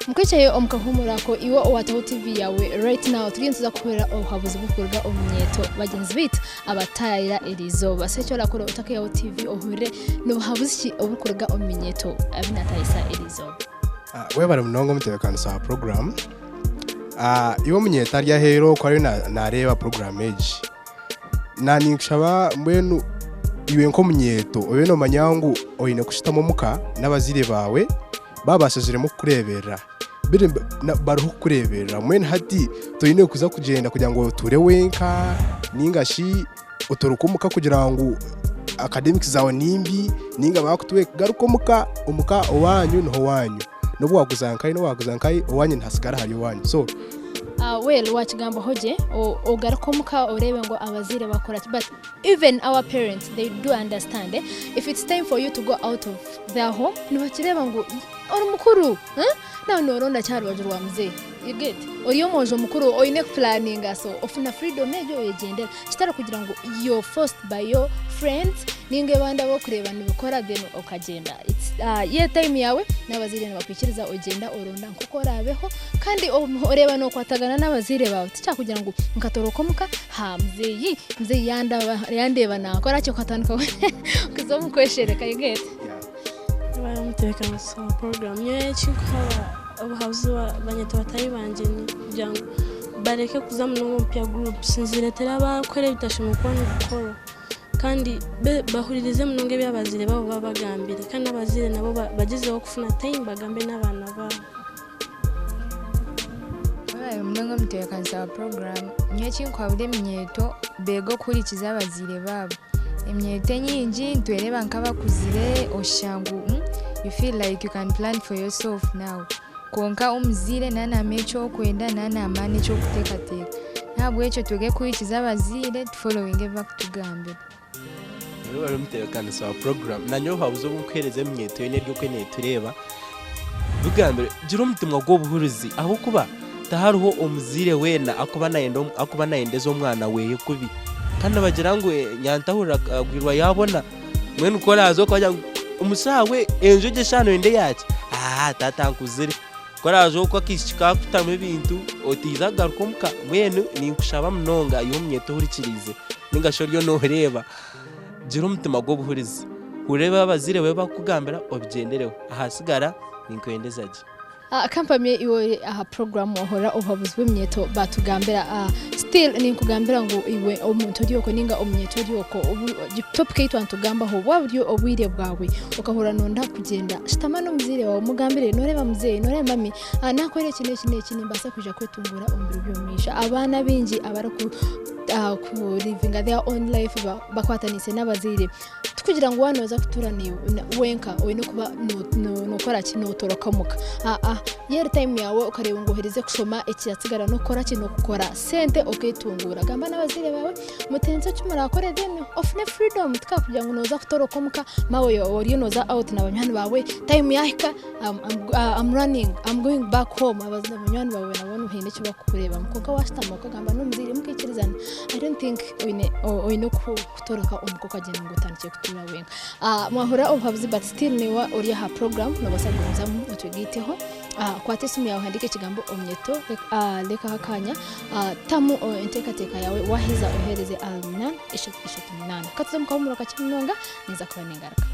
Mukwicaye omu kahuumuro ako iwe owaataho TV yaawe right now turiyo nituza kuhurira obuhabuzi burikuruga omu minyeeto bagyenzi baitu abataayira eriizooba. So eki orakora otakaihaho TV ohurire nibuhabuzi ki oburikuruga omu minyeeto abu naataayisa eriizooba. Webare munonga omutebeekanisa wa puroguraamu. Iwe omunyeeto ari aheeru okwo ariyo naareeba puroguraamu egi, Naninkushaba mbwenu iwe nk'omunyeeto obe nomanya ngu oine kushutama omuka n'abazaire baawe baaba bashaziremu kukureeberera biri bariho kukureeberera mbwenu hati toine kuza kugyenda kugira ngu otuure wenka ninga shi otoroke omuka kugira ngu academics zaawe nimbi ninga baakutweka garuka omuka, omuka owaanyu niho owaanyu n'obu waakuza nkahi n'obu waakuza nkahi owaanyu nihasigara hari owaanyu so. Well wakigambaho gye ogaruke omuka oreebe ngu abazaire bakora ki but even our parents they do understand eh? If it's time for you to go out of their home nibakireeba ngu ori mukuru eh? Nawe noronda ki aha rubaju rwa muzeeyi you get ori omwojo mukuru oine kupulaninga so ofuna freedom egyo oyegyendera kitari kugira ngu you're forced by your friends ninga abandi abu orikureeba nibikora then okagyenda it's ye time yaawe n'abazaire nibakwikiriza ogyenda oronda nk'oku oraabeho Kandi oreeba nookwatagana n'abazaire baawe, tikyakugira ngu nkatoroka omuka, ha muzeeyi, muzeeyi yandaba yandeeba naakora ki okatandika kuza omu kweshereka you get. Omutebeekanisa wa puroguraamu, nyowe eki nkuha obuhabuzi banyeto bataahi bangye nikugira ngu bareke kuza munonga omu peer groups, nizireetera baakora ebitashemereire kuba nibikora kandi bahuririze munonga ebi abazaire baabo babagambira kandi n'abazaire nabo bagyezeho kufuna time bagambe n'abaana baabo. Webare munonga omutebeekanisa wa puroguraamu. Nyowe eki nkuhabura eminyeeto beege okuhurikiza abazaire baabo. Eminyeeto enyingi nitwereeba nk'abakuzire oshusha ngu you feel like you can plan for yourself now. Kwonka omuzaire naaba naamanya eki orikwenda naaba naamanya n'eki orikuteekateeka. N'ahabw'ekyo twege kuhurikiza abazaire tuforowinge ebi barikutugambira. Webare omutebeekanisa wa puroguraamu. Naanye obuhabuzi obu nkuheereza eminyeeto yoona eri okwe neetureeba, bigambire gira omutima gw'obuhurizi ahabw'okuba tihariho omuzaire weena akuba nayenda akuba nayendeza omwana weeye kubi. Kandi nibagira ngu nyantahurira agwirwa yaabona, mbwenu ku oraaze okagira ngu omushaawe enju egi eshaaha nooyenda eyaaki? Aah taata nkuzire. Ku oraaze okwo akaishiki kaakutamu ebintu, otiiza kugaruka omuka, mbwenu ninkushaba munonga iwe omunyeeto ohurikiriize nainga shi oriyo nooreeba, gira omutima gw'obuhurizi, hurira ebi abazaire baawe barikukugambira obigyendereho, ahasigara ninkwendeza gye. Kampamye iwe ori aha puroguramu wahurira obuhabuzi bw'eminyeeto baatugambira. Still ninkugambira ngu iwe omuntu ori okwo ninga omunyeeto ori okwo, topic ei twanitugambaho bwaba buri obwire bwawe okahurira noyenda kugyenda, shutama n'omuzaire waawe omugambire noreeba muzeeyi, noreeba mami nakora eki n'eki n'eki nimbaasa kwija kwetunguura omu biro by'omumaisho. Abaana abaingi abariku livinga their own life bakwataniise n'abazaire tikugira ngu waaba nooza kutuura wenka oine kuba nookora ki nootoroka omuka aa yeeri tayimu yaawe okareeba ngu oherize kushoma ekiraasigara n'okukora ki n'okukora sente okeetunguura. Gamba n'abazaire baawe mutense eki muraakore then ofune freedom tikakugira ngu nooza kutoroka omuka maawe oriyo nooza out na banywani baawe tayimu yaahika I'm running, I'm going back home banywani baawe nabo haine eki barikukureebamu kwonka waashutama okagamba n'omuzaire mukaikirizana I don't think oine oine kutoroka omuka okagyenda ngu otandikye kutuura wenka. Mwahurira obuhabuzi but still niiwe ori aha program noobaasa kugumizamu otwegaiteho. Kwata esimu yaawe ohandiike ekigambo omunyeto rekaho akanya tamu enteekateeka yaawe waaheza oheereze aha munaana eshatu eshatu munaana. Ka tuze omu kahuumuro kakye munonga ninza kuba ningaruka.